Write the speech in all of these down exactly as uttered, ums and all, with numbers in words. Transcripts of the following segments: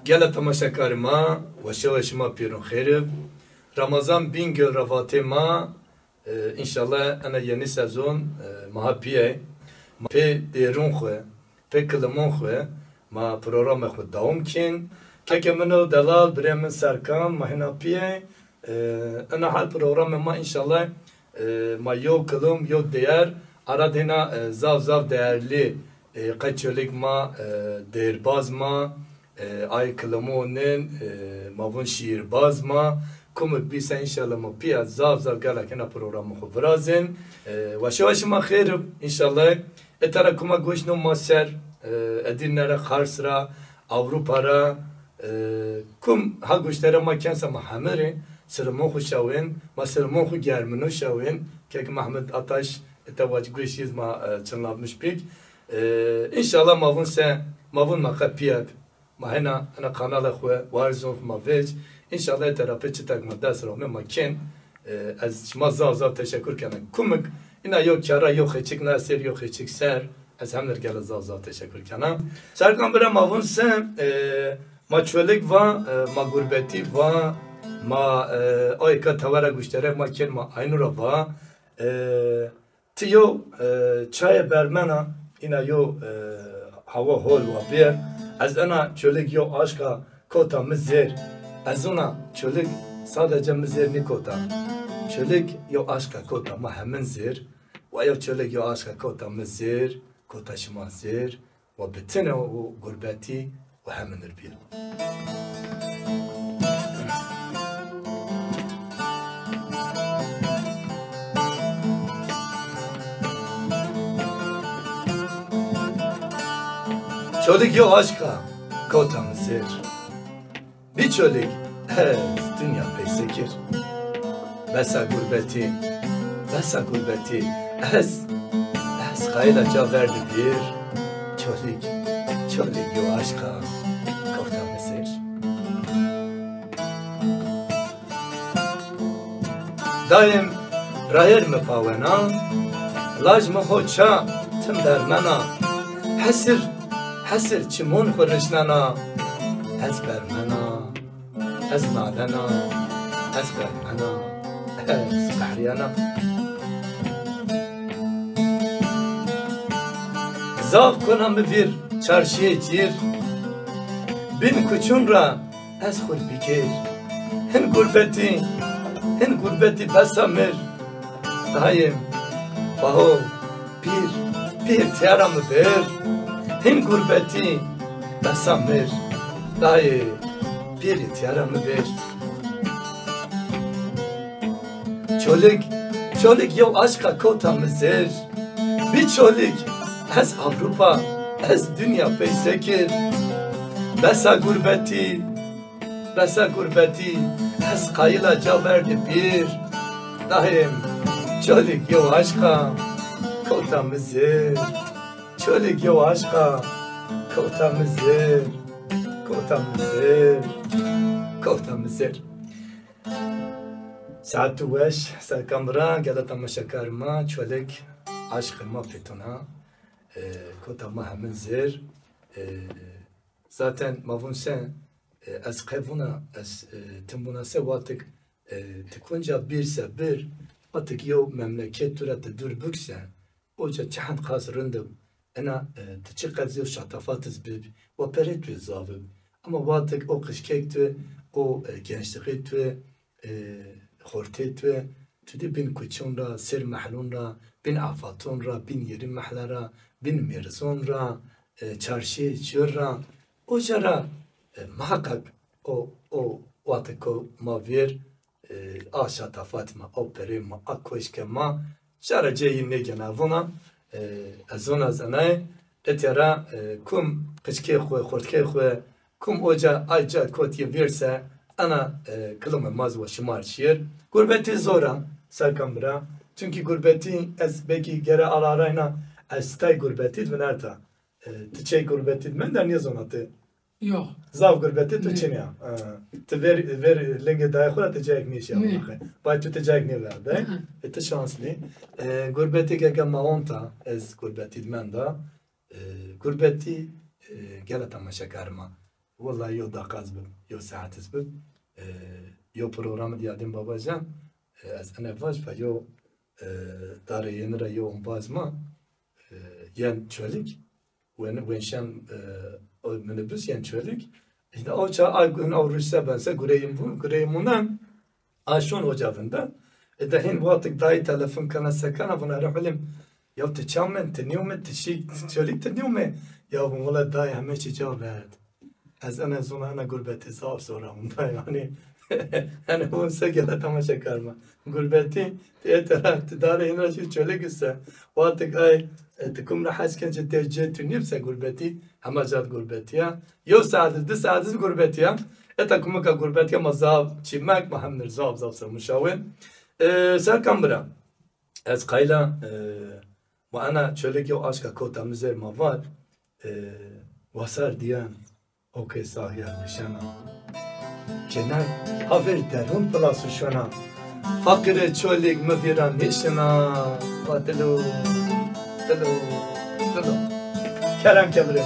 Gele temaşekarê ma, weşe we şima pîrun xêr ib. Ramazan Bingöl ra vatê ma, e, înşallah ena yenî sezon, e, ma ha pîyê. Ma pê dêrun xwu, pê kilimon xwu, ma programê xwu dewam kên. Kekê min o delal, birê min Serkan, ma hina pîyê. E, ena hal programê ma înşallah, e, ma yo kilim, yo değer, ara dêna, e, zaf zaf değerli, e, qe Çolîg ma, e, değerbaz ma, e, ay kilimon nin, e, ma vun şîîrbaz ma, kumik bî se înşallah ma pîya zaf zaf gelek hina programê xwu virazên. E, weşe we şima xêr ib înşallah. Îta ra kuma goş no ma ser, e, Edîrne ra, Qars ra, Ewropa ra, e, kum ha goştarê ma kên se ma heme rê, silimon xwu şawên, ma silimon xwu germino şawên, kek Mehmet Ataş, îta wac goş yîz ma, e, çinlavmiş pîk. E, înşallah ma vun se, ma vun ma qe pîyek, ma hena, hena kanalê xwu, warzon xwu ma vêc. Înşallah îta ra pê çitak ma dest ra ome ma kên. E, ez şima zaf zaf teşekur kena. Kumik, îna yo kera yo xeçik na ser, yo xeçik ser. Ez hemdir gele zaf zaf teşekur kena. Serkan bira ma vun se, e, ma Çolîg va, e, ma gurbetî va, ma, e, ayka tewera guşterek ma kên ma aynu ra va. E, ti yo, e, çayê bermena, îna yo, e, hawa hol wa bîye. Ez ena Çolîg yo aşka kota mi zêr. Ez ona Çolîg sadece mi zêr nîkota. Çolîg yo aşka kota ma hemin zêr. Wa yo Çolîg yo aşka kota mi zêr, kota şima zêr. Wa bitine û gurbetî û heminir bî. Çolîg yo aşka kota mi zêr. Bî Çolîg, ez dinya peyse kir. Besa gurbetî, besa gurbetî, ez, ez qayîla ca verdi bîr. Çolîg, Çolîg yo aşka kota mi zêr. Daîm rayer mi pawena, laj mi ho ça tim bermena. Hesir, hesir çimon xwu rişnena, ez bermena, ez nalena, ez bermena, ez qehrîyena. Zaf kona mi vîr çarşîyê cîr, bin kuçun ra ez xwu r bikêr. Hin gurbetî, hin gurbetî besa mir. Dayê, baho, pîr, pîr tîya ra mi bêr. Hin gurbetî besa mir. Dayê, pîrî tîya ra mi bêr. Çolîg, Çolîg yew aşqa kewta mi zêr. Bî Çolîg, ez Ewropa, ez dinya peyse kir. Besa gurbetî, besa gurbetî, ez qayîla ca verdî pîr. Dayêm, Çolîg yew aşqa kewta mi zêr. Çolîg yew aşqa kewta mi zêr. Kewta mi zêr. Kewta mi zêr. Saet tu weş, Serkan bira, gela temaşekarê ma, Çolîg aşqê ma pêtona, e, kewta ma hemin zêr. E, zaten ma vun se, e, ez qe vuna, ez, e, tim vuna se watik, e, ti kunca bir se bir, watik yew memleket tu ra ti dur bik se, oca çi hend qas rind ib. Ena, e, ti çi qet zî şatafat iz bib, wa perê tu zaf ib. Ama watik o qijkek tu, o, e, gençlixê tu, e, xortê tu, tu dî bin kuçun ra, sêr mehlun ra, bin afatun ra, bin yeri mehle ra, bin mêrzon ra, e, çarşî çor ra, oca ra, e, muhaqqaq o, o watik o ma vêr, e, a şatafat ma, a perê ma, a koşke ma, şara cê yî nêgena vona, e, ez zona zanayê, etya ra, e, kum qijkê xwu, xortkê xwu, kum oca ay ca kot yê vêr se, ena, e, kilomê ma zî wa şima r şîr. Gurbetî zor a, Serkan bira. Çunkî gurbetî ez belkî gere alarayna, ez tay gurbetî d vinerta. E, ti çey gurbetî d menda nêzona ti? Yok. Zaf gurbetî tu çinî ya. E, ti ver, ver lingê dayê xwu ra ti cayek nêşîya. Nê. Bay tu ti cayek nêverda. Hı hı. E, ti şanslî. E, gurbetî ge ge ma onta ez gurbetî d menda. E, gurbetî, e, gela temaşekarê ma. Wellahî yo deqa iz bib, yo saet iz bib. E, yo programî di Yadîn Babacan, e, ez ene vaj ve yo, e, dare yeni ra yo umbaz ma, e, yen Çolîg, wen-, wenşen, e, o minibus yen Çolîg. Îşte o ça a gün o ruşse bense gureyim bu, gureyim unan. A şon oca vinda. E de hin wextik dayî telefon kena se kena vuna, "Erê Hulim, ya ti çamen, ti nîyome, ti şî Çolîg ti nîyome?" Ya vun, "Wele dayî heme çî ca verd." Ez ena zona ena gurbetî zaf zor a hunda yanî. Yanî vun se gele temaşe karma. Gurbetî, ti ê tera, ti dare hin ra şî Çolîg ise. Wextik ay, e, ti kum ra hes ken ci tevcih tu nîbse gurbetî, hema ca di gurbetî ya. Yo saet, di saet iz gurbetî ya. Eta kumika gurbetî ya ma zaf çîmek, ma hemdir zaf zaf sermuşawin. E, Serkan bira, ez qayla, e, ma ena Çolîg yo aşka kota mi zêr ma vat, e, wasar diyen. Okey, sağ yer nişena. Cenak haver derun plas û şona. Faqîrê Çolîg mi vîra nişina. Va dilo, dilo, dilo. Kerem ke birê.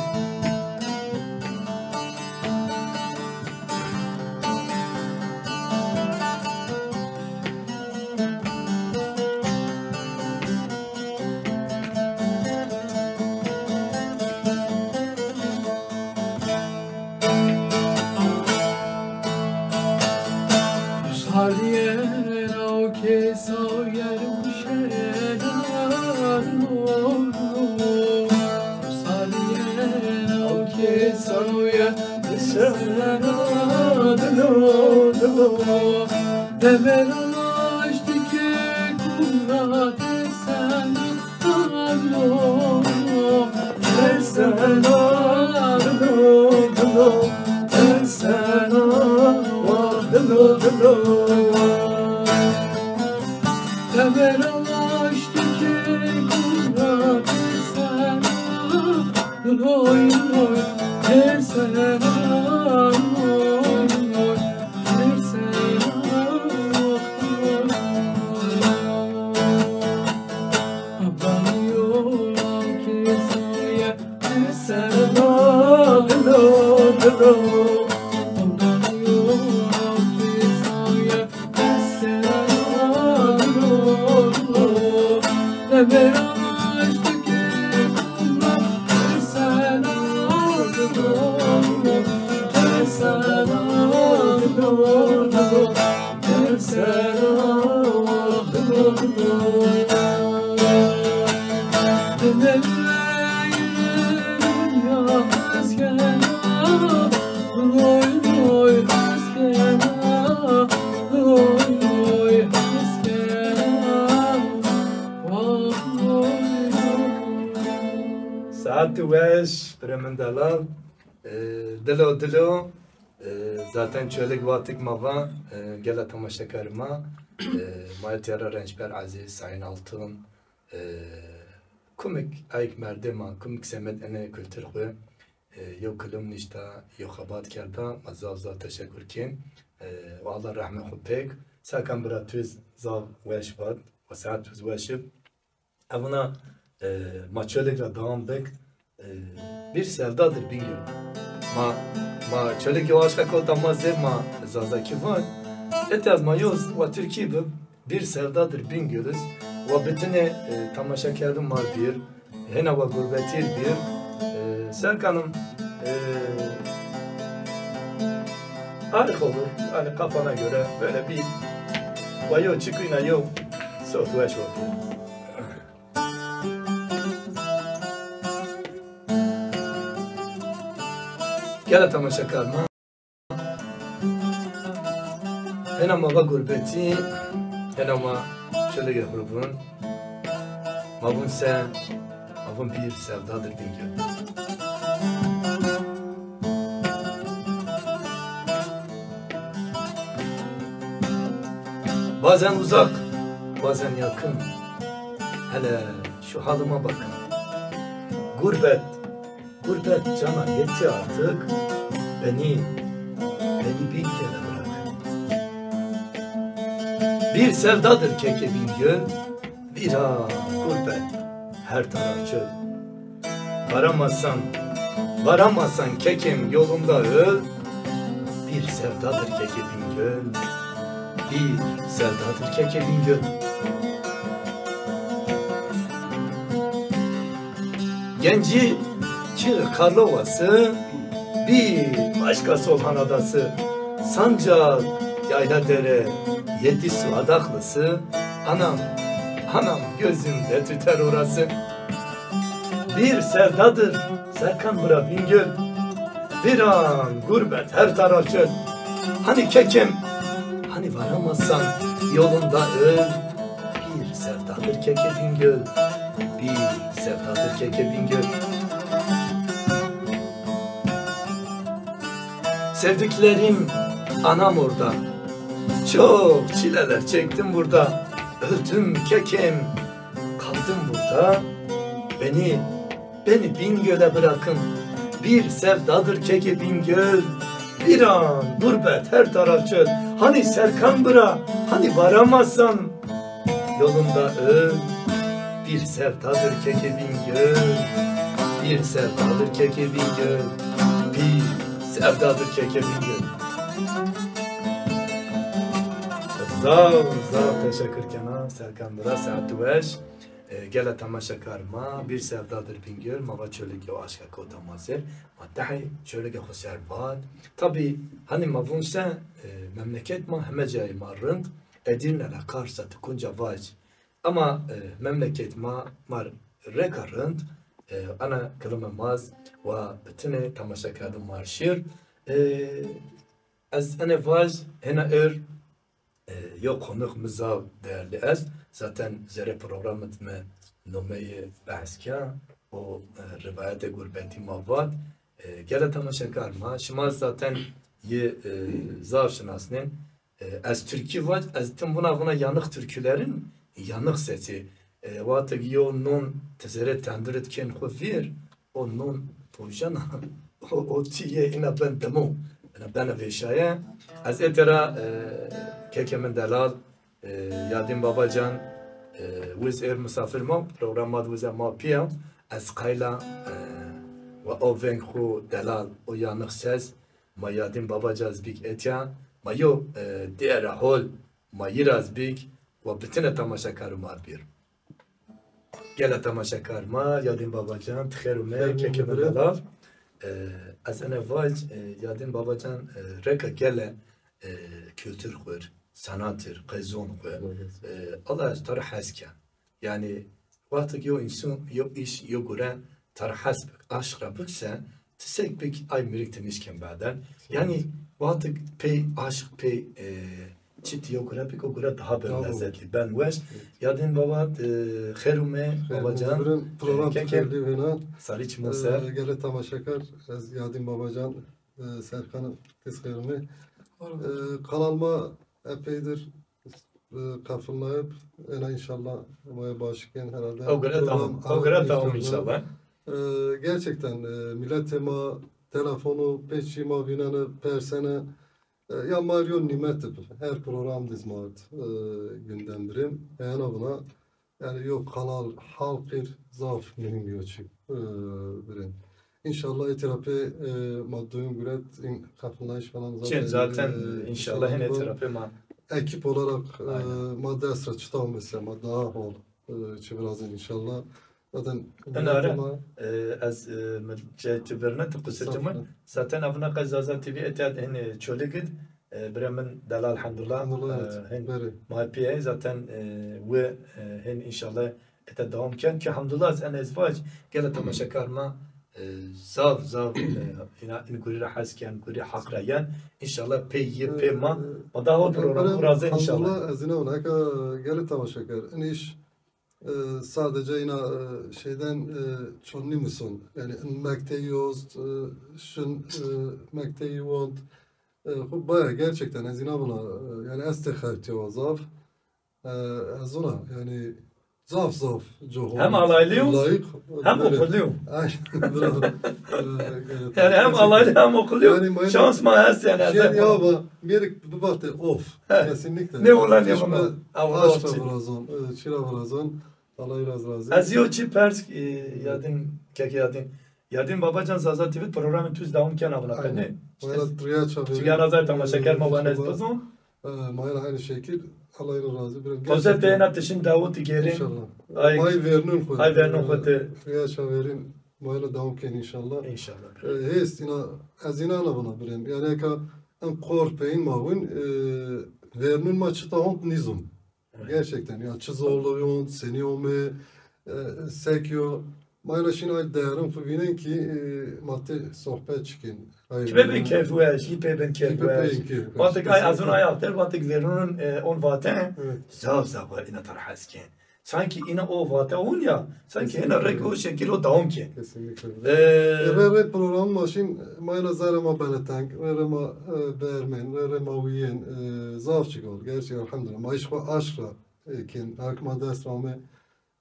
Saetî weş, birê min delal. E, dilo dilo, e, zaten Çolîg wextik ma va, e, gela temaşekarê ma, e, ma etya ra Rençber Ezîz, Sayın Altın, e, kumik ayk merdê ma, kumik semed ene kultur xwu, e, yo kilom nişta, yo xebat kerda, ma zaf zaf teşekur kên. E, û Allah rehmê xwu pêk. Serkan bira tu zî zaf weş vat, û saet tu zî weş ib. Evuna, e, ma Çolîg ra dewam bik. E, Bir sevdadır Bingöl. Ma, ma Çolîg yo aşka kota ma zê ma Zazakî van. Etya zî ma yo wa Tirkî bi Bir sevdadır Bingöl iz. Wa bitine, e, temaşa kerdin ma bir. Hena wa gurbetî bir. E, Serkanım, e, harika olur. Hani kafana göre böyle bir wa yo çıkıyla yo sot weş oldu. Gela temaşakar ma. Hena ma va gurbetî, hena ma Çolîgê xwu vun. Ma vun se, ma vun bir sevdadır Bingöl. Bazen uzak, bazen yakın. Hele şu halıma bakın. Gurbet, gurbet cana yetti artık. Beni, beni bin kere bırakın. Bir sevdadır keke Bingöl. Vira gurbet, her taraf çöl. Varamasan, varamasan kekem yolunda öl. Bir sevdadır keke Bingöl, bir sevdadır keke Bingöl. Genci çi Karlovası, bir başka Solhan adası, Sancak yayla dere, yedi su adaklısı, anam, anam gözümde tüter orası. Bir sevdadır Serkan bura Bingöl. Viran gurbet her taraf çöl. Hani kekem, hani varamazsan yolunda öl. Bir sevdadır keke Bingöl. Bir sevdadır keke Bingöl. Sevdiklerim anam orada. Çok çileler çektim burada. Öldüm kekem. Kaldım burada. Beni, beni Bingöl'e bırakın. Bir sevdadır keke Bingöl. Bir an gurbet her taraf çöl. Hani Serkan bıra, hani varamazsan yolunda öl. Bir sevdadır keke Bingöl. Bir sevdadır keke Bingöl. Bir sevdadır keke Bingöl. Zaf, zaf teşekkür kena Serkan bira, saet weş. E, gele temaşekar ma, bir sevdadır Bingöl, ma va Çolîg yo aşka kota ma ser, ma dehê Çolîgê xo ser vat. Tabi, hani ma vun se, e, memleket ma heme cayê ma rind, Edirne ra Kars ra ti kunca vac. Ama, e, memleket ma, ma reka rind, e, ana kilime maz wa bitinê temaşekerdê ma şir. E, ez ene vac, hena er, e, yo qonix mi zaf değerli est. Zaten zerê programit mi nomeyê behs kerd, o, e, rivayetê gurbetî ma vat. E, gele temaşekar ma, şima zaten yi, e, zaf şinasnên. E, ez Tirkî vac, ez tim vuna vuna yanık türkülerin, yanık sesi. E, wextek yo non ti zerê tendirit kên xwu vîr, o non pojena, o, o çi yê îna ben demo, îna bena vêşaye. Ez êtera, e, kekê min delal, e, Yadîn Babacan, e, wiz êr misafir ma, program ma di wize ma pîya. Ez qayla, e, wa o veng xwu delal, o yanık ses, ma Yadîn Babacan ez bîk êtya, ma yo, e, dêra hol, ma yi ra ez bîk, wa bitine temaşekarû ma bîr. Gele temaşekar ma, Yadîn Babacan, ti xêr ûme, kekê mi delal. E, ez ene vac, e, Yadîn Babacan, e, reka gele, e, kultur xwu, sanatir, qezon xwu. E, Allah ez tar hes ken. Yani, wextek yo însan, yo îş, yo gure tar hes bik, aşq ra bik se, ti sek bik, ay mirik ti nişken baden. Yani, wextek pey aşq, pey, e, çit yo gure bik, o gure daha ben lezzetli, ben weş. Yadîn baba, e, xêr ûme, Babacan. Program, e, keke, sarî çimo ser. E, gele temaşekar, ez Yadîn Babacan, e, Serkan'ı, ti xêr ûme. E, kanal ma epeydir e, qefilnayıp, ena inşallah maya başıken herhalde. O göre tamam. O göre tamam inşallah. E, gerçekten, e, milletê ma telefonu, peçî ma vînene, persene, e, ya ma rî yo nîmet bi. Her program diz ma, e, gündem birim. E, ena buna, yani yo kanal halqir zaf mühim yo çi, e, birin. İnşallah êtîra pê, e, ma duyum guret, in qefilnayış falan zaten, çin zaten, e, inşallah hene êtîra pê ma ekip olarak, e, ma dest ra çita mesela, ma daha hol, e, çi virazin inşallah. Zaten ena ra, e, ez, e, mi cayê ti birine, ti qusir cimo. Zaten avuna qey Zaza T V êtya hene Çolîg id, e, birê min delal hemdullah. Hemdullah, e, evet. Hên ma pîyê zaten, e, wi, e, hên inşallah ete dewam ken ki hemdullah ez ene ez vac gele temaşekar ma, e, zaf zaf, e, îna in gurî ra hes ken, gurî haq ra yen. İnşallah pey yi, pey ma, e, ma daha o program urazê inşallah. Hemdullah ez îna ona eka gele temaşekar. In iş, e, sadece îna, e, şeyden, e, çon nîmison. Yani in mekteyi yost, e, şin, e, mekteyi wont. E, xo baya gerçekten ez îna buna, e, yani ez tê xertî yo zaf. E, ez ona, yani, zaf zaf coho. Hem alaylı yo, hem okullu yo. Yani hem alaylı hem okullu yo. Şans ma est yani. Şey ya, ba, bir, bir vakti of. Kesinlikle. Ne ola ne buna. Aşk virazon, e, çira virazon. Allah biraz razı olsun. Ez yo çi pers, e, Yadîn, kek Yadîn. Yadîn Babacan Zaza T V programê tu zî dewam kena vila qenê. Aynen. Wayla riya çaverî. Çiga razay temaşeker ma bana ez bizon. E, ma yine aynı şekil. Allah yine razı. Birem. Koze te yena tişin dawut gerin. İnşallah. Ay, ay vernun xo. Ay vernun xo te. Riya çaverîn ma yine dewam ken inşallah. İnşallah. E, hêst ina ez inana buna birem. Yani eka en qor peyin ma win, e, vernun ma çita hont nizum. Evet. Gerçekten ya, çi zorluğu yon, seni ome, e, sekyo. Mayra şin ay değerin fu vînen ki, e, ma ti sohbet çikin. Kime ben keyf weş, yi pê ben keyf weş. Vatik ay azun ay alter, vatik verunun, e, on vaten. Evet. Zaf zaf var ina tarhas ken. Sanki ina o vate on ya, sanki ina rek o şekil o dawam ki. Kesinlikle. E, re re program ma şin, mayra zere ma beleteng, re re ma, e, bermen, re re ma wiyen, e, zaf çik ol. Gerçi elhamdülillah. Ma iş xo aşk ra, e, ken, hak ma dest rame.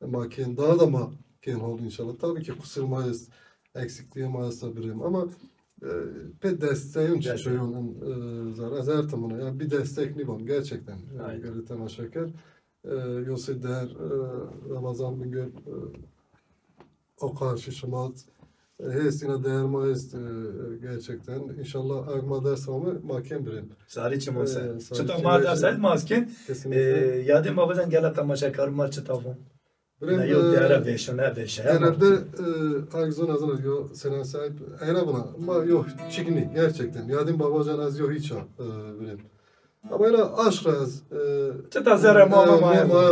Ma kên, daha da ma kên hol inşallah. Tabii ki qusir ma est, eksikliği ma esta birêm. Ama, e, pê desteğin çiçeyon, e, zar. Ez her timuna, yani bir destek nîbon gerçekten. E, gele temaşa ker. E, yoksa değer, e, Ramazan Bingöl, e, o karşı şima, e, hêst ina değer ma est, e, gerçekten. İnşallah hak ma dest rame ma kên birêm. Sarî çimon ser. Çita ma dest est ma kên. Kesinlikle. E, yadê ma bizan gele temaşa kar ma çita von. Birêm, e, genelde, e, agzon azon yo Sena Sahip eyra buna. Ma yo çikni gerçekten. Yadin Babacan az yo hiç ha, e, birêm. Ama yine aşk az, e, çita zere ma, e, ma, ma, ma, ma,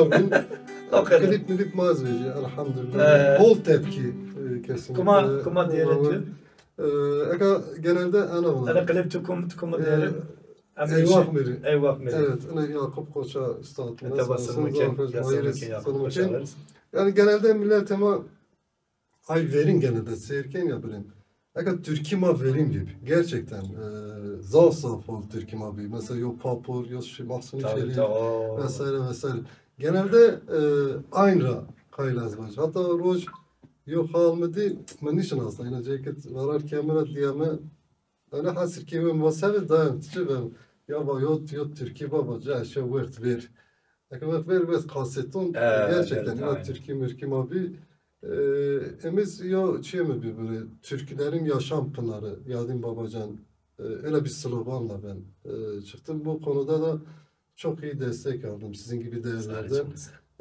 o kadar. Klip milip maz veci, elhamdülillah. E, bol tepki, e, kesinlikle. Kuma, kuma diyelim. E, eka genelde ana buna. Ana klip tukum, tukum diyelim. Eyvah Miri. Eyvah Miri. Evet, ine Yakup Koça üstadımız. Ete basılma ken, yazılma ken Yakup Koça alırız. Yani genelde millet ama ay verin genelde seyirken ya birêm. Eka Türkî ma verin gibi. Gerçekten, e, zaf zaf hol Türkî ma bi. Mesela yo Papur, yo şey, Mahsuni Çelik vesaire vesaire. Genelde, e, aynı ra kaylaz baş. Hatta roj yo hal mi di, mi nişin aslında. Yine ceket varar kamera diyeme. Öyle hasir ki ben masebe dayan, çi ben, ya ba yo, yo Türkî baba, ca şey wext ver. Eke wext ver, wext kaseton, e, gerçekten, evet, ya aynen. Türkî mürkî ma bi, e, emiz yo çiye mi bi böyle, türkülerin yaşam pınarı, Yadin Babacan, e, öyle bir sloganla ben, e, çıktım. Bu konuda da çok iyi destek aldım sizin gibi değerlerden.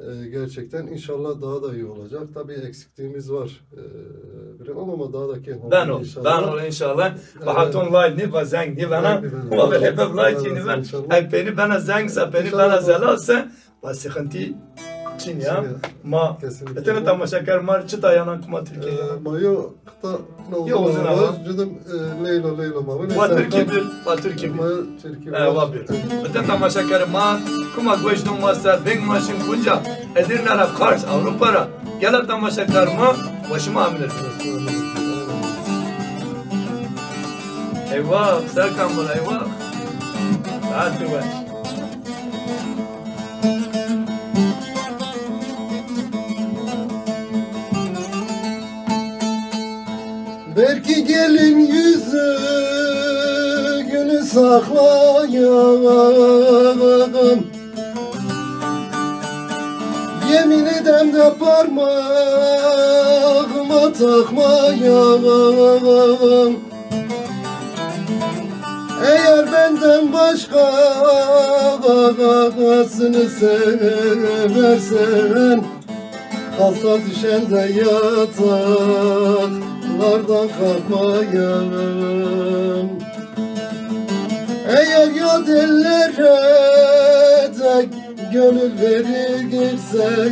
E, gerçekten inşallah daha da iyi olacak. Tabii eksikliğimiz var. E, bilemem ama daha da keyif alacağız inşallah. Ben ol, ben ol inşallah. Evet. Bahaton lay ne, va zeng ne bana. Zeng ne bana. Ama böyle hep lay ne ben. Inşallah. Ek beni bana zengse, beni bana zelalse, va sıkıntı çin ya. Çin ya. Ma, kesinlikle. Etene tamaşa kar, mar çıta yanan kuma Türkiye ya. E, ma yo Yo, uzun ama. Dedim, e, Leylo, Leylo ma. Va Türkî bir, va Türkî bir. Va Türkî bir. E, va bir. Bütün tamaşakerê ma, kuma goş don ma ser, veng ma şin kunca, Edirne ra, Kars, Avrupa ra. Gela tamaşaker ma, başıma amir. Eyvah, Serkan bana, eyvah. Saat baş. Belki gelin yüzüğünü saklayayım. Yemin edem de parmağıma takmayayım. Eğer benden başkasını seversen, hasta düşen de yataklardan kalkmayın. Eğer yad ellere de gönül verirsen,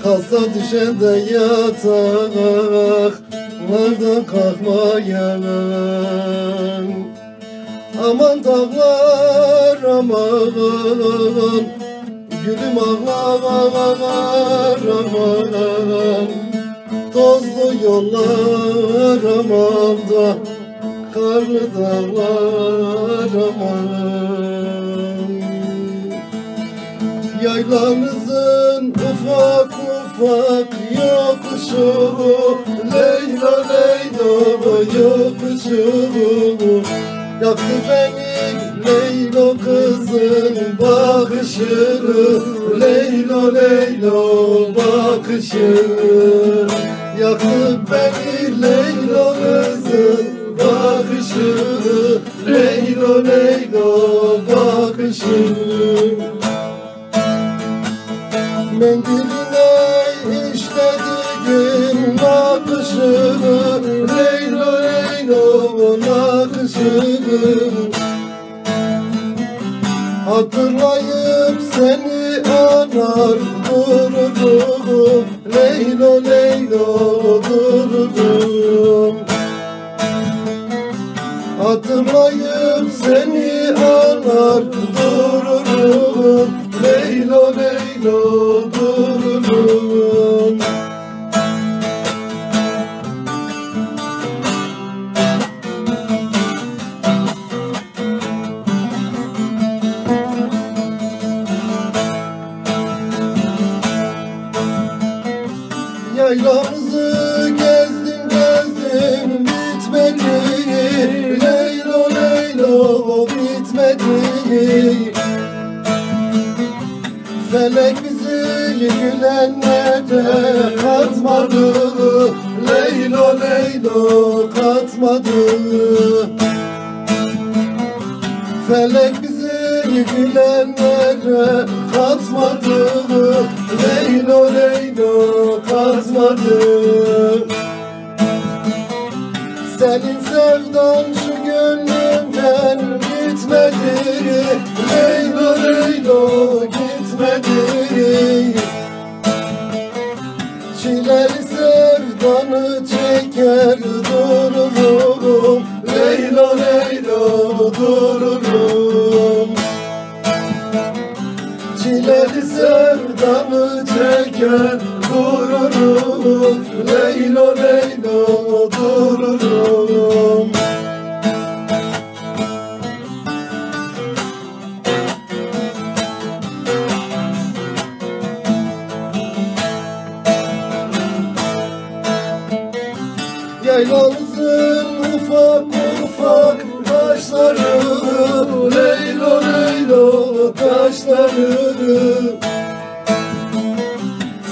hasta düşen de yataklardan kalkmayın. Aman dağlar aman, gülüm ağlar aman. Tozlu yollar aman da, karlı dağlar aman. Yaylanızın ufak ufak yokuşu, Leylo, Leylo yokuşu. Yaktı beni Leylo kızın bakışı, Leylo, Leylo bakışı. Beni Leylo kızın bakışı, Leylo Leylo bakışı. Mendiline işlediğim nakışı, Leylo Leylo nakışı. Hatırlayıp seni anar dururum, Leylo Leylo dururum. Hatırlayıp seni anar dururum, Leylo Leylo dururum. Yaylamızı gezdim gezdim bitmedi, Leylo Leylo bitmedi. Felek bizi gülenlere katmadı, Leylo Leylo katmadı. Felek bizi gülenlere katmadı, Leylo Leylo katmadı. Senin sevdan şu gönlümden gitmedi, Leylo Leylo gitmedi. Çileli sevdanı çeker dururum, Leylo Leylo dururum. Çileli sevdanı çeker dururum, Leylo Leylo dururum. Yaylamızın ufak ufak taşları, Leylo Leylo taşları.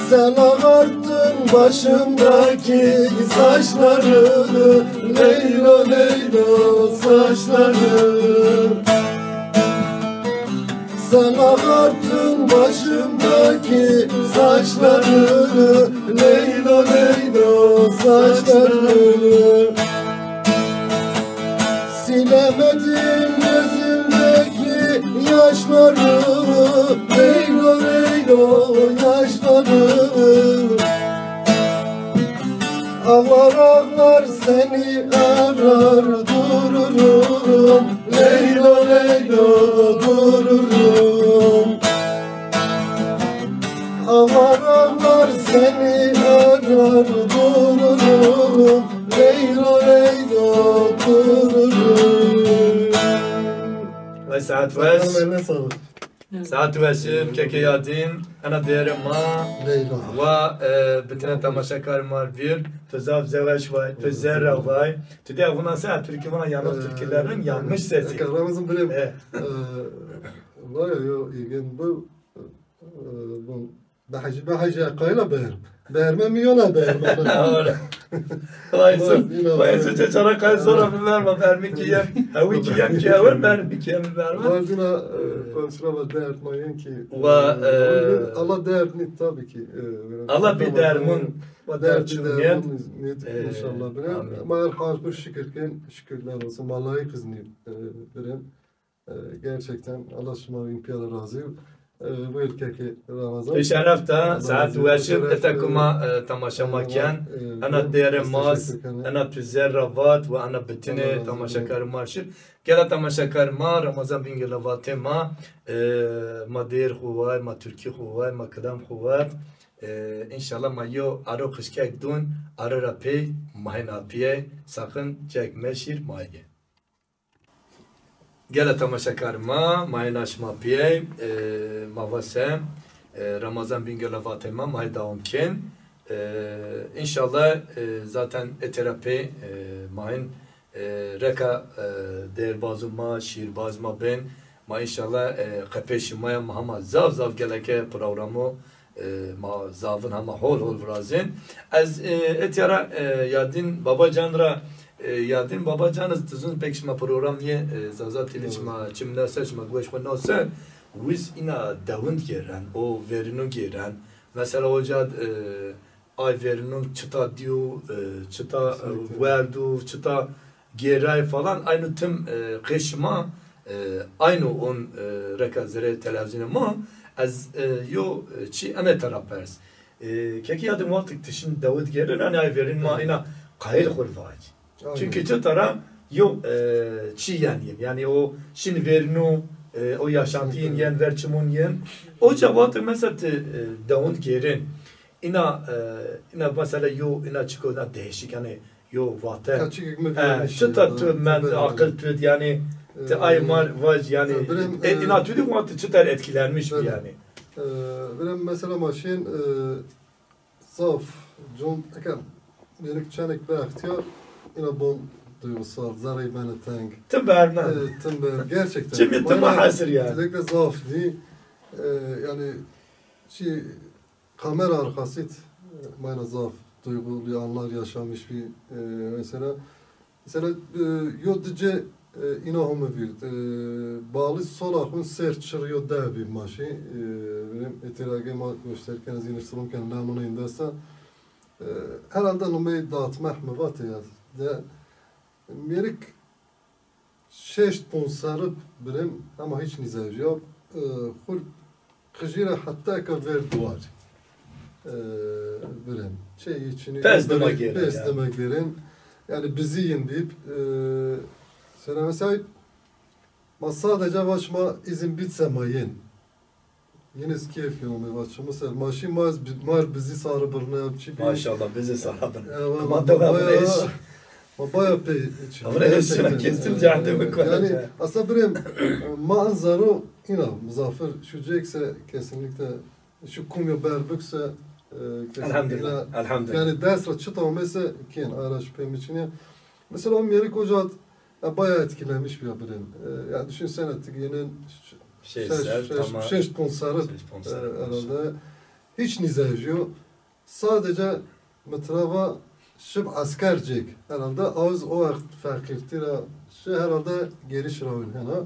Sen ağarttın başımdaki saçları, Leylo Leylo saçları. Sen ağarttın başımdaki saçları, Leylo Leylo saçları. Silemedim gözümdeki yaşları, Leylo Leylo yaşları. Ağlar ağlar seni arar dururum, Leylo Leylo dururum. Ağlar ağlar seni arar dururum, Leylo Leylo dururum. Vay saet weş. Eline sağlık. Saet weş, keke yadin, ena değere ma. Leyla. Wa, e, bitine tamaşakar mar bir, tu zaf zeweş vay, tu zerra vay. Tu de vuna se, Türkü vuna yanlış, e, türkülerin yanlış sesi. Eka Ramazan bile, e, e, vay yo, igen bu, e, bu, Behecî, behecî, qayla beherm. Beherme mi yona beherme. Vay su, vay su, çeçara kay sonra mi verme, bermi ki yem. Hewi ki yem ki hewi, bermi ki yem verme. Vay zina, e, konuşra va dert ma yen ki. Va, e, Allah dert nit tabii ki. E, Allah bir dermun. Va dert dermun nit, e, inşallah bire. Amin. Ma her hal bir şükür ken, şükürler olsun. Ma layıkız nit, e, bire. E, gerçekten Allah şima bin pîya ra razî. E, buyur keke Ramazan. Şeref da, saet weşin, ete kuma, e, tamaşa ma ken, e, ena dêre maz, ena tu zerra vat ve ena bitine tamaşakar ma şir. Gela tamaşakar ma, Ramazan Bingöl ra vatê ma, e, ma dêr xu vay, ma türkü xu vay, ma kilam xu vat. E, înşallah ma yo aro qişkek dun, aro ra pey, ma hên apiyey, sakın cek meşir, ma hê. Gela tamaşakar ma, ma hêna şima piyey, e, ma va se, e, Ramazan Bingöl ra vatê ma, ma hê dawam kên. E, înşallah, e, zaten ete ra pey, e, ma hên, e, reka, e, dêrbaz û ma, şîrbaz ma bên. Ma înşallah, e, qepê şima ya ma hema zaf zaf geleke programo, E, ma zavin hema hol hol virazên. Ez, e, etya ra, e, Yadîn Babacan ra, e, Yadîn Babacan ez dizun pek şima program yê, e, Zaza T V şima çim nase, şima gueş xwu nase, wiz îna dewin gêren, o verînu gêren. Mesela o ca, e, ay verînu çita dîyo, e, çita, e, werdu, çita gêray falan, aynu tim, e, qê şima, e, aynu on, e, reka zerê televîzyonê ma, ez, e, yo, e, çî ene tera pers. E, kekî Yadîn wextik ti şin dewid gerin, hani ay verîn ma îna qayil xwu vac. Çünkü çita ra yo, e, çî yen yin. Yani o şin verînu, e, o yaşantî yin yen ver çimun yin. O ca wextik mesela ti, e, dewid gerin. Îna, e, îna mesela yo, îna çiko da değişik, yani yo vaten. Kaçık hükmü e, vermiş çita ya, tu men tabii. Aqil tu yani, e, ti ay mar vac yani, e, birem, e, e, îna tu di wexti çita etkilenmiş bir yani. E, birem mesela ma şin, e, zaf, con, eke, yenik çenek be ihtiyar, îna bon duygusal, zerrey beni teng. Tim bermen. E, tim ber, gerçekten. Çimi tim hazır yani. Özellikle zaf di, e, yani, şey, kamera arkası, e, mayna zaf duygulu anlar yaşamış bir, e, mesela. Mesela, e, yo dice, e, îna home vîr. E, bali sola xun ser çir yo de bir maşi. E, benim etirage ma gösterken, ez yine sunum ken namına indesa. E, herhalde numeyi dağıtmak mı vate ya. De, merik şeşt pon sarıp birim ama hiç nizaj yok. E, xul qijî ra heta ke ver duar. E, birim. Şey içini pes dime gêrin. Pes dime gêrin. Yani bizi yin deyip, e, söyleme sahip. Ma sadece vaş ma izin bitse ma yin. Yine keyf yoğun bir başımız. Maşî mar, mar bizi sarı birine yapçı bir. Maşallah, bizi sarı birine. Ama da baya, ma baya pey. Ama ne istiyorsun? Kesin cehennemi koyacak. Yani aslında birem ma en zaro îna muzafir şu cekse kesinlikle şu kumyo berbükse, e, kesinlikle. Elhamdülillah. Elhamdülillah. Yani ders ra çıta omese ken araş peyim için ya. Mesela o Melik Hoca, ya, bayağı etkilenmiş bir birim. E, ya düşünsene, tık yeni şey, şeş, ser, şeş, tamam. Şeş pon sarı, şeş pon sarı, e, herhalde. Hiç nizajı yok. Sadece mıtrava şib asker cek. Herhalde ağız o vakit fakirti ra şey herhalde geliş ravin hena.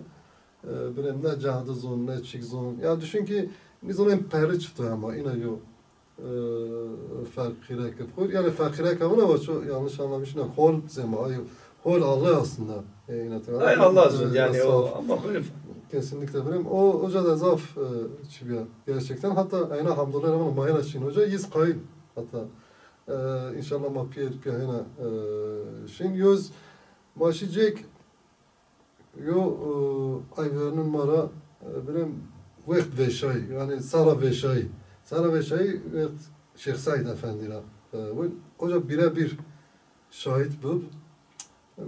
E, birim ne cadı zon, ne çik zon. Ya düşün ki nizon en peri çıktı ama yine yok. E, fakire ke xur. Yani fakire ke buna var, çok yanlış anlamış. Ne hol zema, ay, hol Allah aslında. E, yine tabii. Ay Allah zor yani o, ama böyle. Kesinlikle birim. O hoca da zaf, e, çibiya. Gerçekten. Hatta ayna hamdollar ama mayna şin hoca yiz kayın. Hatta, e, inşallah ma piyer piyer hena, e, şin yoz maşi cek. Yo, e, ay vernun mara, e, birem wext veşay, yani sara veşay. Sara veşay wext Şeyh Said Efendi ra, e, win. Hoca birebir şahit bib.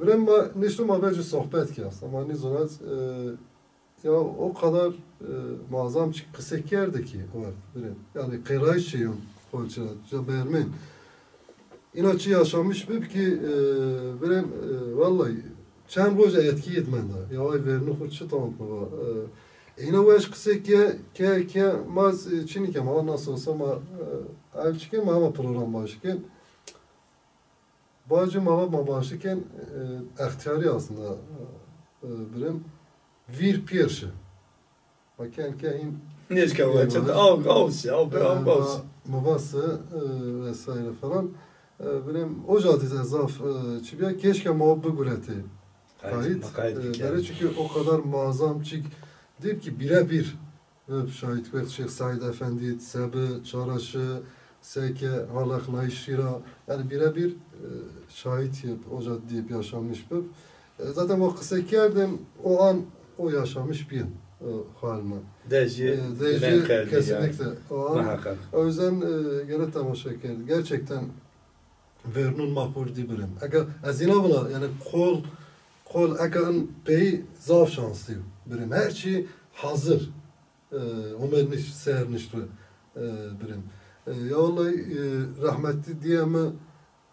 Birem ma niştu ma vecî sohbet ki aslında. Ma nizonat, e, ya o kadar, e, muazzam çi qise kerdi ki o wext birem. Yani qerayış şeyun, kolçera, ca bermen. Îna çi yaşamış bib ki, e, birem, e, vallahi çend roja etki yê di menda. Ya ay vernû xwu çi tawant mi va. E, îna weş qisey ke, ke, ke, ma z-, e, çinî ke, ma nasıl olsa ma, e, ev çikin, ma hema program başikin. Bacı ma va ma başikin, e, extiyarî aslında, e, birem. Vîr pêr şi. Ma ken ke hîn nêşka wa çend aw, aw şi, aw be, aw, aw şi. Mi va se, e, vesaire falan. E, birem, o ca de zaf, e, çi biya, keşke ma o biguretê. Kayıt, kayıt, e, bere çünkü o kadar muazzam çik dib ki birebir, e, şahit kerd Şeyh Said Efendi, sebi, çaraşı, seke, halaqnayışî ra, yani birebir, e, şahit yeb, o ca dib, yaşamış bib. E, zaten o qise kerdim, o an o yaşamış bîn, e, halini. Dejî, e, dejî, kesinlikle. O an, muhakkak. O yüzden, e, gene temaşa kerdi. Gerçekten vernun ma xur dî birem. Eke ez îna vila, yani kol, kol eke in pey zaf şanslı birem. Her şey hazır. E, Omer niş, ser nişt, e, birem. E, ya vallahi, e, rahmetli diye mi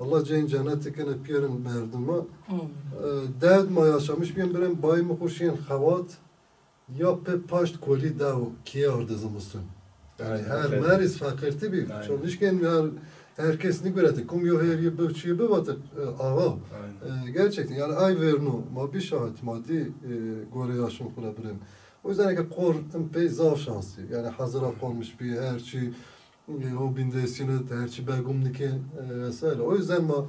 Allah ceyn cenneti kene piyerin merduma. Amin. E, derd ma yaşamış biyen birem, bayı mı xurşiyen xevat, ya pe paşt kolî dew kîye arde zimiston. Yani her meriz feqîrtî bî. Çon nişkên her, herkes nîgurete. Kum yo her yê bi, çî bi vatê, e, awa. E, gerçekten yani ay verno ma bî şahit, ma dî, e, gore yaşon xu ra birem. O yüzden ki qor in pey zaf şanslı. Yani hazıra konmuş bir her şey, e, o bindesini her şey begum niken, e, vesaire. O yüzden ma,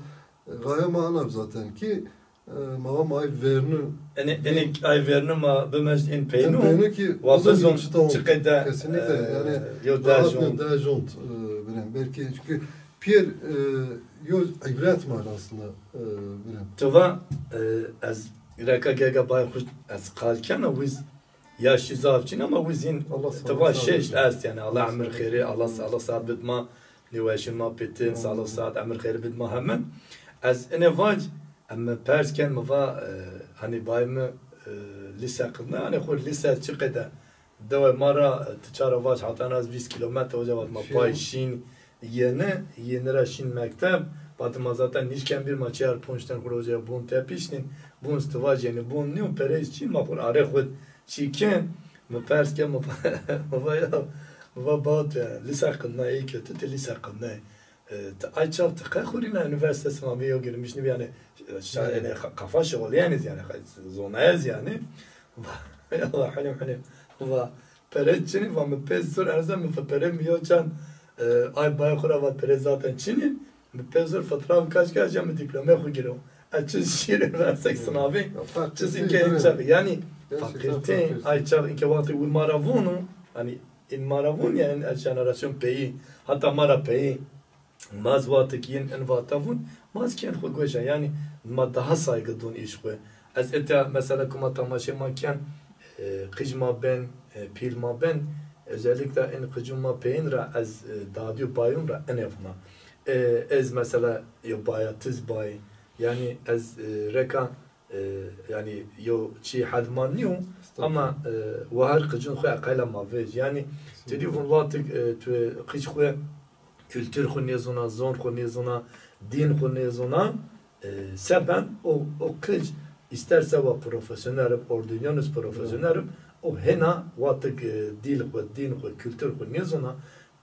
e, gaye ma ana zaten ki, e, ma va ma ay verni. Ene, ene ay verni ma bimecd in peynu. In peynu ki wa bizon çi qede, kesinlikle, e, yani yo dejont, dejont, e, birem. Belki çünkü piyer, e, yo ibret manasında, e, birem. Tu va, e, ez reka gege bay xu ez qal kena wiz Yaşî zaf çin ama wizîn tiba şeşt est yani. Allah emir xêrê, Allah, Allah saat bid ma, nêweşin ma pêtin, sağlık saat, emir xêrê bid ma hemin. Ez ine vac, em mi pers ken, mi va, e, hani bay mi, e, lise qidne, hani xur lise çi qede? Dewe ma ra, e, ti çara vac hatan az vîst kilometre, hoca vat ma pay şîn, Yeni, yeni ra şîn mekteb, vatê ma zaten nîşken bir ma çar ponc ten xu ra hoca bon tepiştin, bon stiva jeni, bon nîyo, perey çin, ma xu ra are xu çi ken, mi pers ke, mi va, mi va ya, mi va bawte, lise qidna, iyi kötü ti lise qidna. E, ti ay çax ti qe xurîna üniversite sınavı yo girmiş nibi yani, şa-, yani, kafa şixulîyeniz yani, zonayez yani. Va, ya Allah, halim, halim. Va, Pere çinî va mi pê zor erze mi va pere mi yo çan, e, ay bay xu ra va pere zaten çinî. Mi pê zor fatra mi kaç kaç ya mi diplome xu giro. E çiz şîr üniversite sınavı. Çiz inke çax. Yani fakirte ay çax inke wextê wi ma ra vûnu. Hani in ma ra vûn yani ez jenerasyon peyi. Hatta ma ra peyi. Ma z wextik yin in vata vûn, ma z kên xwu goşa. Yanî ma daha saygı dûn îş xwu. Ez ita mesela ku ma tamaşê ma ken, e, qij ma ben, e, pîl ma ben, özellikle in qicûn ma peyin ra ez, e, dadî û bayûn ra ine vûna. E, ez mesela yo baya tiz bay, yanî ez, e, reka E, yanî yo çî hed ma nîyo, ama, e, wahar qicûn xwu eqayla ma vej. Yanî tu dî vûn wextik, e, tu qij xwu kultur xwu nêzûna, zon xwu nêzûna, dîn xwu nêzûna, e, seben o, o qij îsterse wa profesyonel ib, ordinyanus profesyonel ib, o hêna wextik, e, dîl xwu, dîn xwu, kultur xwu nêzûna,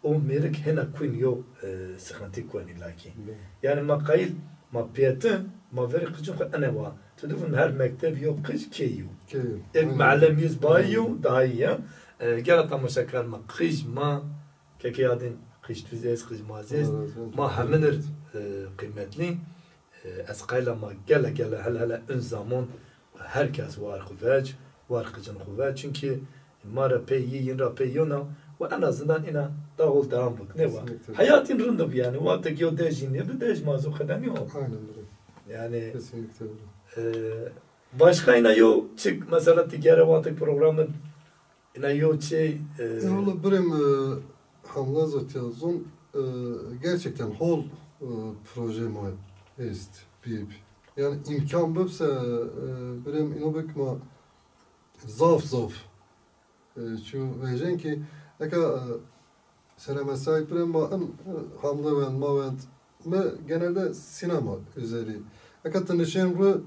O mêrik hêna kuyn yo, e, sixintî kuenî lakî. Yanî ma qayîl, ma pêti, ma verî qicûn xwu ene wa. Tu dî vûn her mekteb yo qic kê yo. Kê yo. Ê mealem yiz bay yo, daha iyi ya. E, gela tamaşakar ma, qij ma, keke yadin, qij tu zês, qij ma zês. Ma heminir, e, qîmetli. E, ez qayla ma gele gele hele hele in zamon her kes war xwu vec, war qicin xwu vec. Çunkî ma ra pey yî, yin ra pey yona, û en azından ina da hol devam bik. Ne wa? Kesinlikle. Heyat yin rind bi yanî. Wextek yo dej yin nêbi, dej ma zo qede nîyo. Aynen öyle. Yanî, kesinlikle öyle. E, başka ina yo çik mesela ti gere wextek programı Ina yo çê, e, e, valla birêm, e, Hamza Zotya zon, e, gerçekten hol, e, proje ma est, bîb. Yani imkan bibse, e, birêm ino bik ma zaf zaf, e, çu vejên ki eka, e, Sere mesai pire ma in, e, hamle wend, ma wend. Mi genelde sinema üzeri. Eka ti nişên ru,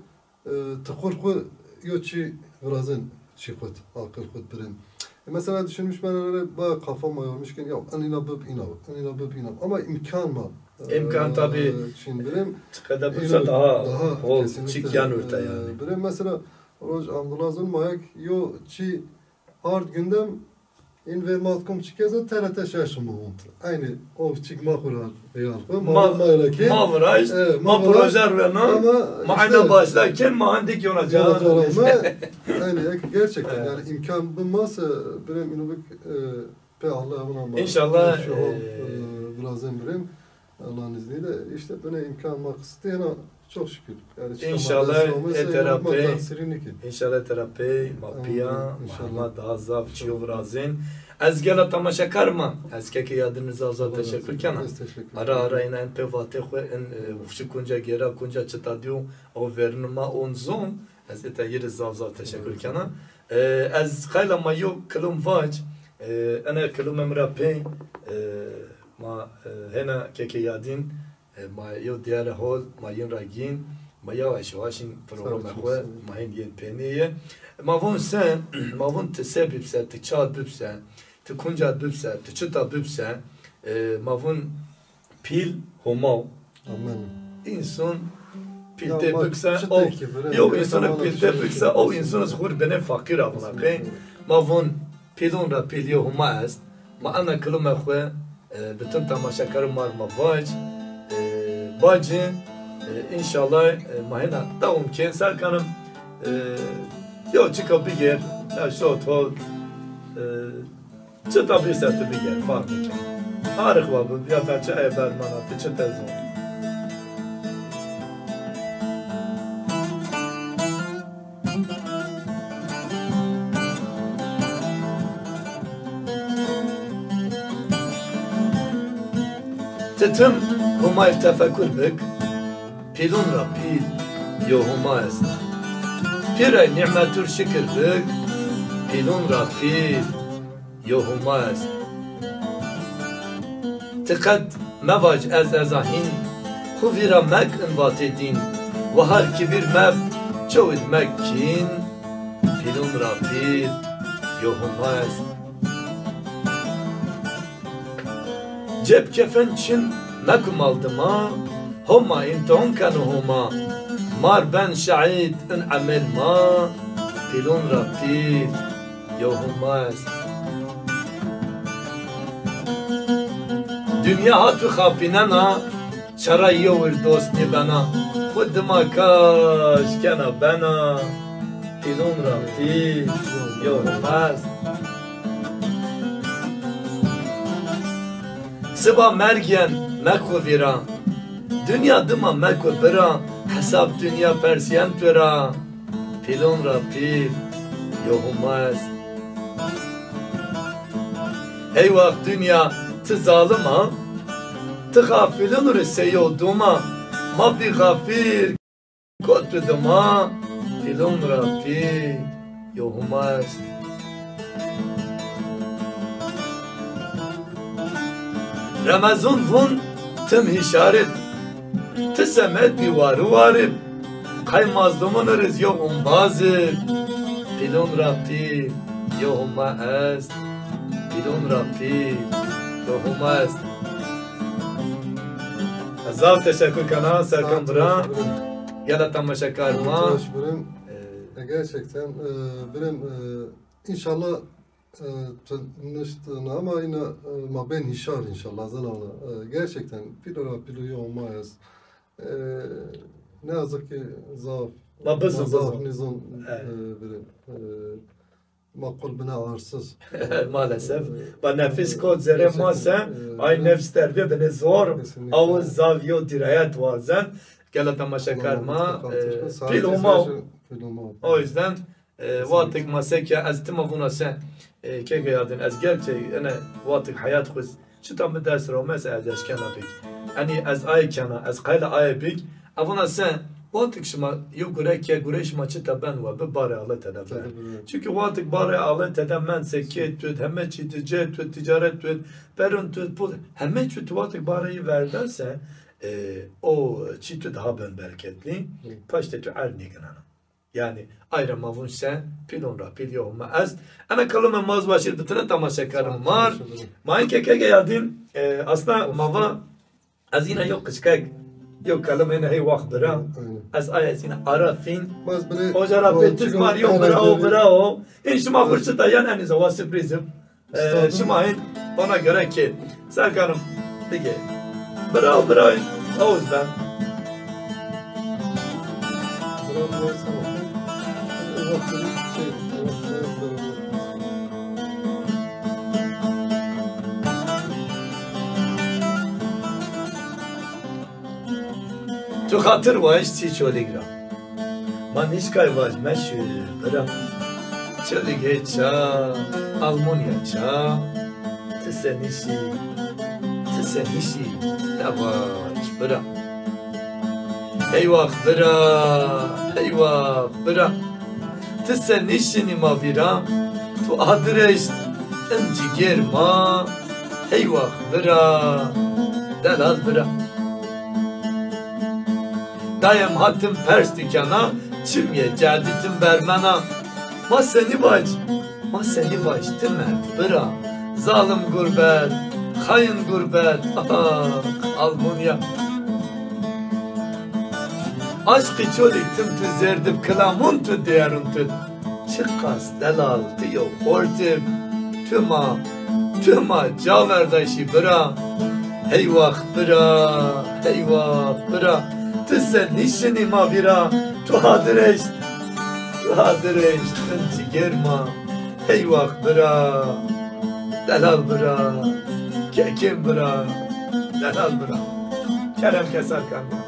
e, ti xur xu yo çi virazin çi xut, aqil xut birin. E, mesela düşünmüş ben öyle ba kafa ma yormuşken ya in ina bib ina, in ina bib ina. Ama imkan ma. E, imkan tabii. Çin birim. Çıkada bibse daha, daha hol kesinlikle, çik yan orta, e, yani. Birim mesela Roj Abdullah Zun Mayak yo çi Ard gündem in vermat kom çikeza T R T şeş mi vont. Aynı o çik ma xura xeyal xu. Ma, ma, ma viraj, e, ma proje rena, ma ayna başla ken ma handik yona ca. Aynı gerçekten yani imkan bu masa birem inubik, e, pe Allah buna ma. İnşallah, e, e, biraz emrim. Allah'ın izniyle işte böyle imkan ma kısıtlı yani çok şükür. Yani inşallah e tera pey, inşallah e tera pey ma piya, ma daha zaf çiyo virazên. Ez gela tamaşakar ma, ez keke yadin zaf zaf teşekkür kena. Ara ara ina en pe vate xwe en, e, ufşi kunca gera kunca çıta diyo, o verin ma on zon. Ez ita yiri zaf zaf teşekkür kena. E, ez qayla ma yo kilum vac, e, ene kilum emra pey, e, ma, e, hena keke yadin, e, ma yo diyare hol, ma yin ra gin, ma yavaş yavaş in program xwe, ma hin yin peneye. Ma von se, ma von ti se bibse, ti çat bibse, Ti kunca bibse, ti çita bibse, e, ma vun pîl Homa o. Amen. Însan pîl tê bikse, o, yo însan pîl tê bikse, o însan xwir binê feqîr a vuna qey. Ma vun pîlon ra pîl yo Homa est. Ma ena kilime xwu, e, bütün temaşekarê ma rê ma vac, e, bacî, e, înşallah, e, ma hêna dewam kên. Ser kanim, e, yo çika bigêr, ya şot hol, e, Çita bî ser ti bigêr, farq nêkeno. Arix wa bi, ya ta çi ebe mana ti çi tezon. Ti tim Homayî tefekur bik, pîlon ra pîl yo Homa est. Pîrey nîmetur şikir bik, pîlon ra pîl yo Homa est. Ti qet mevac ez ez a hîn, xwu vîra mek in vatê dîn, wahar kibîr meb, çewid mek kîn, pîlon ra pîl yo Homa est. Cêb kefen çin meku mal dima, Homa îmtihon keno Homa. Mar ben şehîd in emel ma, pîlon ra pîl yo Homa est. Dinya ha tu xapînena, çara yewir dost nêbena. Xwu dima kaş kena bena, pîlon ra pîl yo Homa est. Siba merg yen mek xwu vîra. Dinya dima meko bira, hesab dinya persîyen tu ra. Pîlon ra pîl yo Homa est. Eywax dinya ti zalim a, ti xafîlon rê sey yo dûm a, ma bî xafîl. Kot tu dima, pîlon ra pîl yo Homa est. Remezon vun tim hîşar ib, ti semed bî wari wari b, qey mazlumun riz yo umbaz ib, pîlon ra pîl yo Homa est, pîlon ra pîl yo Homa est. Ez zaf teşekur kena Serkan bira. Gela temaşekar ma. Baş birin. E, gerçekten, e, birin, e, inşallah, e, tu nişt ama yine, e, ma bên hişar inşallah, zana ona. E, gerçekten pîlo ra pîlo yo Homa est. E, ne yazık ki zaf, ma bizin, ma zaf bizin. Nizon, e, birin. E, Ma qul bine arsız. Maalesef. Ee, ba nefis kot zerê ma se, ee, ay nefs terbîye bine zor. Kesinlikle. Aw zaf yo dirayet wazen. Gela temaşekar ma, ee, pîl Homa. Pîl Homa. O yüzden, ee, wextik ma se ke ez tima vuna se, ee, keke yadin, ez gerçek, ene wextik heyat xuz. Çita mi dest ra ome se ez eşkena bik. Enî ez aye kena, ez qayla aye bik. Evuna se, wextik şima yo gure ke, gurey şima çita ben wa bi, barê Allay tede ben. Çünkü wextik barê Allay tede men se kê tut, heme çî tut, cê tut, ticaret tut, perun tut, pul, heme çî tut wextik barê yi verda se, e, o çî tut daha ben bereketli, paştê tu erd nêginena. Yanî, ay ra ma vun se, pîlon ra pîl yo Homa est. Ena kelime ma zî waşîr bitine temaşekarê ma rê. Ma înkê keke yadin, e, aslında ma va, ez îna yo qiçkek, yo kelime îna hey wax bira. Aynen. Ez ay ez îna ara fîn. Oca ra pê tiz mar yo bravo, bravo. În şima xurşita yan enîza wa sürprizim. Ee, şima hên ona göre ki Serkanım dige. Bravo, bravo. Oğuz ben. Tu xatir vayîş çî Çolîg ra. Ma nişkay vaj meşu bira. Çolîgê ça, Almanya ça, ti se nişî, ti se nişî, ne vaj bira. Heywax bira, heywax bira. Ti se nişinî ma vîra, tu adir eşt in cigêr ma, heywax bira, delal bira. Dayem hatim pers dikena, çimyê cedî tim bermena. Ma senî vac, ma senî vac ti merd bira. Zalim gurbet, xayin gurbet, ah, Almanya. Aşqî çolî tim tu zerdib, kilamon tu, dêrun tu. Çiqas delal ti yo xortib, tu ma, tu ma ca verdaşî bira. Heywax bira, heywax bira. Tu se nîşinî ma vîra, tu hadir eşt, tu hadir eşt, min cîger ma. Heywax bira, delal bira, kekên bira, delal bira. Kerem ke Serkan bira.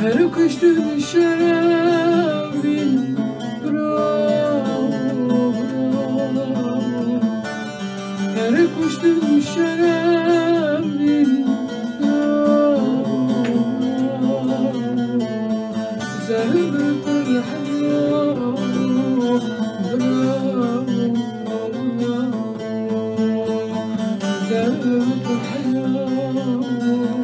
Her kuştun şerevin bira, bira. Her kuştun şerevin bira, bira. Zerbetul hayat bira, bira. Zerbetul hayat bira.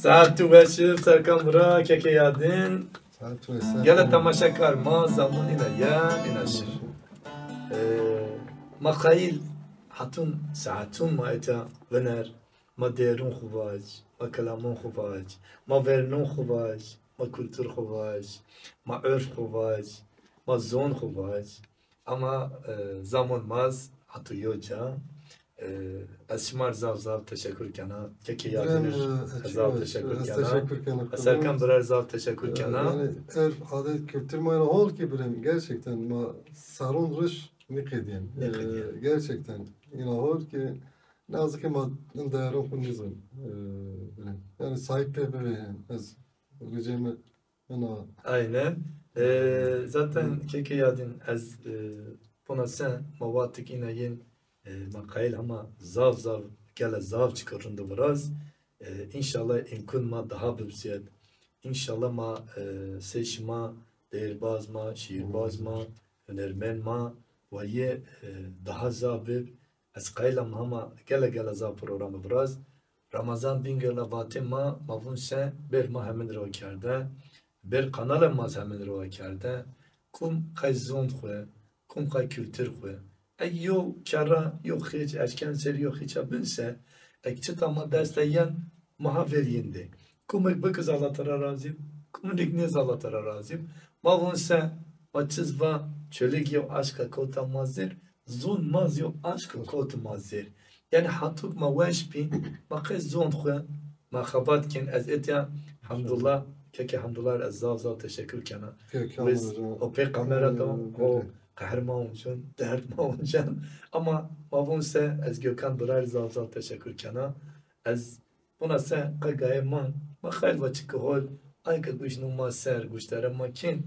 Saet tu weş ib, Serkan bira, kekê Yadin. Saet tu weş, Serkan. Gele temaşekar ma, zamun îna yen, îna şir. E, ma qayîl hatun, saetun ma eca viner, ma dêrun xu vac, ma kilamon xu vac, ma vernon xu vac, ma kultur xu vac, ma urf xu vac, ma zon xu vac. Ama, e, zamon ma z hato yo ca. E, ez şima r zaf zaf teşekur kena. Kekê Yadin r, e, ez zaf teşekur kena. Ez teşekur kena. Ez Serkan bira r zaf teşekur kena. E, yanî, urf, adet, kultur ma îna hol ki birem, gerçekten ma serun riş nîqedîyen. Nîqedîyen. E, gerçekten îna hol ki, ne yazık ki ma in dêrun xu nîzon, e, birem. Yanî sahîb pê bibê, ez ricê mi. Aynen. E, zaten kekê Yadin ez, e, bona se ma watik îna yin, e, ma qayîl hema zaf zaf, gele zaf çik rind viraz. E, înşallah îmkun ma daha bib ziyad. Înşallah ma, e, sey şima dêrbaz ma, şîîrbaz ma, hunermend ma, wa yê, e, daha zaf bib. Ez qayîl am hema gele gele zaf programi viraz. Ramazan Bingöl ra vatê ma, ma vûn se bêr ma hemîn rewa kerde, bêr kanalê ma z hemîn rewa kerde. Kum qey zon xwu, kum qey kultur xwu. Eg yo kerra, yo xêç, eşken ser yo xêça bin se, eg çita ma dest de yen, ma ha ver yin dê. Kumik bik z Allah tera razî b, kumik nêz Allah tera razî b. Ma vûn se, ma çiz va, Çolîg yo aşka kota ma zêr, zon ma z yo aşka kot ma zêr. Yanî hatûk ma weş bî, ma qey zond xwu, ma xebat kên. Ez etya Hemdullah, kekê Hemdullah ez zaf zaf teşekkür kena. Pêr Kamil Wiz hocam. O pê kamera da, Ee, o öyle. Qehr ma uncen, derd ma uncen. Ama ma vun se ez Gökhan Bira zaf zaf teşekkür kena. Ez buna se qe gaye man, ma xeyl va çiki hol, ay ke guş nu ma ser, guştere ma kên,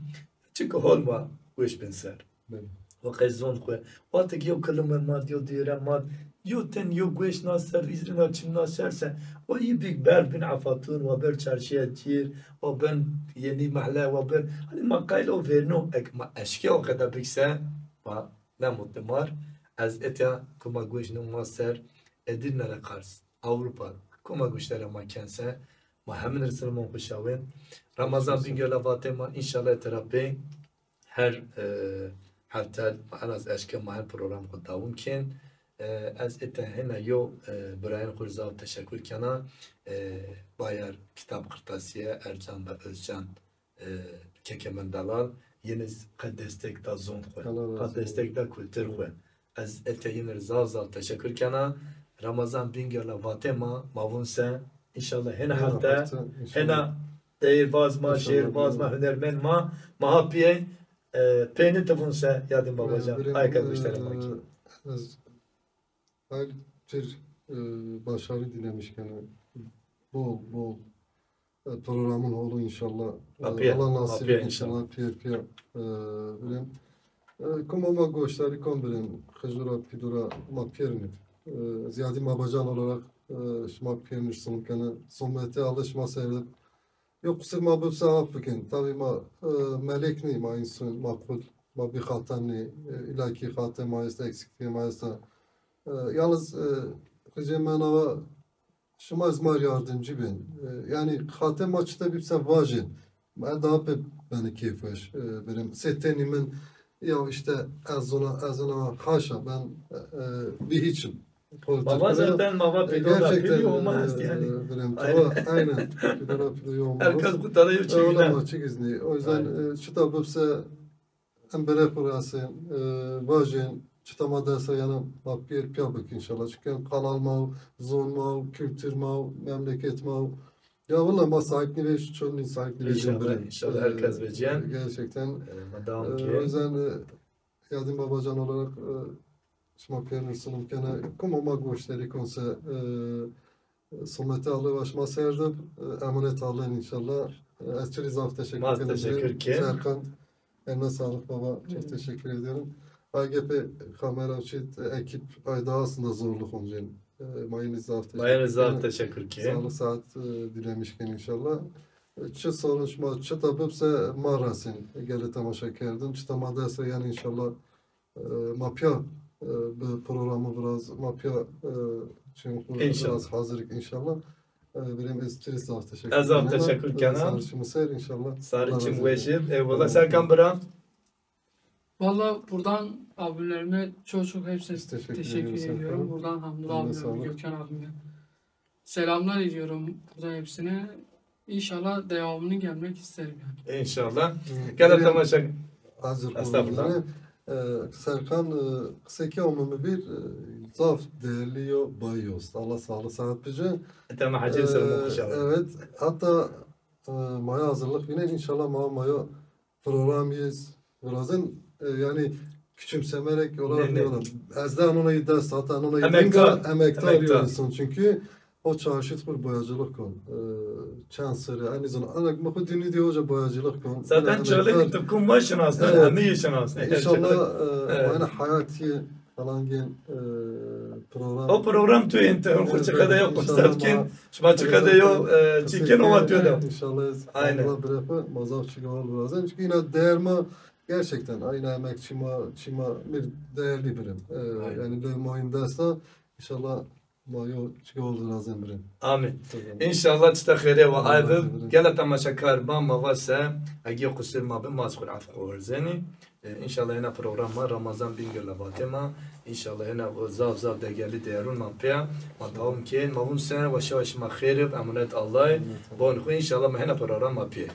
çiki hol va guş bin ser. Belê. Wa qey zon xwu. Wextek yew kilimir ma, yew diyire ma, yew ten, yew gueş na ser, îzrîna çim na ser se, wa yî bîk ber bin Efatûn, wa ber çarşîya cîr, wa ben Yenî Mehle, wa ber, hanî ma qayl o vêrno, ek ma eşkê o qeda bik se, wa ne mutlu mar. Ez etya kuma gueş nu ma ser, Edirne re Kars, Avrupa, kuma guşte re ma ken se, ma hemin ir silmon xwu şawên. Ramazan Bingöl a vatê ma, înşallah tera pey, her, e, hefte en az eşke ma her program xwu dawam kên. E, ez ete hena yo, e, birayên xwu zaf teşekkür kena. E, Bayer Kitap Kırtasiye, Ercan ve Özcan, e, kekê min delal, yeniz qe destek da zon xwu, Allah razı qe destek da kultur xwu. Ez ete yeniz zaf zaf teşekkür kena. Ramazan Bingöl a vatê ma, ma vun se, înşallah hena hefte, hena deyîrbaz ma, şêîrbaz ma, hunermend ma, ma ha piyê, e, peynî ti vun se Yadîn Babacan, ay ke guşterê ma kî. Ez her bir, e, başarı dilemiş kena. Bol, bol, e, programın holu inşallah. E, Allah nasip inşallah. Piyer piyer, e, bilen. E, kuma ma goştarî kon bilen, xizura pidura ma piyer nî. E, Ziyadî Babacan olarak, e, şima piyer nî sunum kena. Sohbeti alışma seyredip, yo qusur ma bibse af bikin. Tabî ma, e, melek nî, ma însan, ma kul, ma bî xata nî, e, îlakî xatê ma est, eksikliğê ma esta. E, yalnız, e, ricê mena wa şima ez ma yardımcı bin. E, yanî xatê ma çite bibse vajin. Ma daha pê beni keyfweş, e, benim. Sê tenî min, ya işte ez ona, ez ona haşa, ben, e, e, bir hiçim. Baba zaten baba pidora pili olmaz yani. Benim, aynen. Pidora pili olmaz. Herkes kutada yok. Öyle ama açık izni. O yüzden, e, çita bibse em bere xurasın, e, vajin, çita ma dersa yana ma piyer piya bik inşallah. Çünkü kanal ma, zon ma, kültür ma, memleket ma. Ya valla ma sahip nî vej, çon nî sahip nî vej. İnşallah, inşallah herkes veciyen. Gerçekten. E, ma devam ki. O yüzden, e, Yadin Babacan olarak, e, şima piyer nî sunum kena. Kuma ma goştarî kon se, e, Sometê Allay wa şima ser de, e, emanet Allay înşallah. E, ez çi rî zaf teşekkür ederim. Teşekkür ki. Serkan, eline sağlık baba. Çok teşekkür ediyorum. A G P kamera için, e, ekip ay daha aslında zorluk olacak. E, ma yine zaf teşekkür ki. Sağlık saat, e, dilemişken inşallah. E, çi sorun şima, çita bibse ma rasin, gele temaşa kerdin. Çita ma derse yani inşallah E, ma pîya, e, bi programî biraz, ma pîya, e, çîn xwu biraz hazirîk înşallah. E, birêm ez çi rî zaf teşekkür ederim. Ez zaf teşekkür kena. Sarı çim ser înşallah. Sarı çim weşir. Eyvallah Serkan bira. Valla buradan abimlerime çok çok hepsine teşekkür ediyorum. Buradan Hamdullah abime, Gökhan abime selamlar ediyorum buradan hepsine. İnşallah devamını gelmek isterim yani. İnşallah. Gel temaşa. Hazır. Estağfurullah. E, Serkan, e, qiseke omimi bir, e, zaf değerli yo, bay yost. Allah sağlık, saat bici. Tamam, hacı, e, selam, inşallah. Evet, hatta, e, maya hazırlık yine inşallah ma, maya program yiz, birazın, e, yani küçümsemerek olarak ne ona. Ez de anona dest, hatta anona emektar, emektar diyorsun çünkü o çarşit kur boyacılık kon. E, çan seri, aynı zamanda, ancak bu dinli diyor hoca boyacılık kon. Zaten çağlık tıpkın ma şinasne, hemi şinasne. İnşallah, e, aynı hayatı falan gen, e, program. O program tu ente, hırku çıkada yok, konsertkin, şma çıkada yok, e, çikin o atıyor da. İnşallah, aynen. Allah bırakma, mazaf çıkıyor birazdan. Çünkü yine değer ma, gerçekten aynı emekçi ma, çima bir değerli birim. E, yani le mayın dersa, inşallah ma yo çıkıyor lazım birim. Amin. İnşallah çita xêrê wa ay bib. Gele temaşakar ma, ma va se, egi qusur ma bi, ma xur af xo werzenî. E, înşallah hena program ma Ramazan Bingöl a vatê ma. Înşallah hena o zaf zaf degerlî değerun ma pê ma dewam kên. Ma vun se, wa şewa şima xêr ib, emanet Allay. Bon xu înşallah ma hena program ma pê.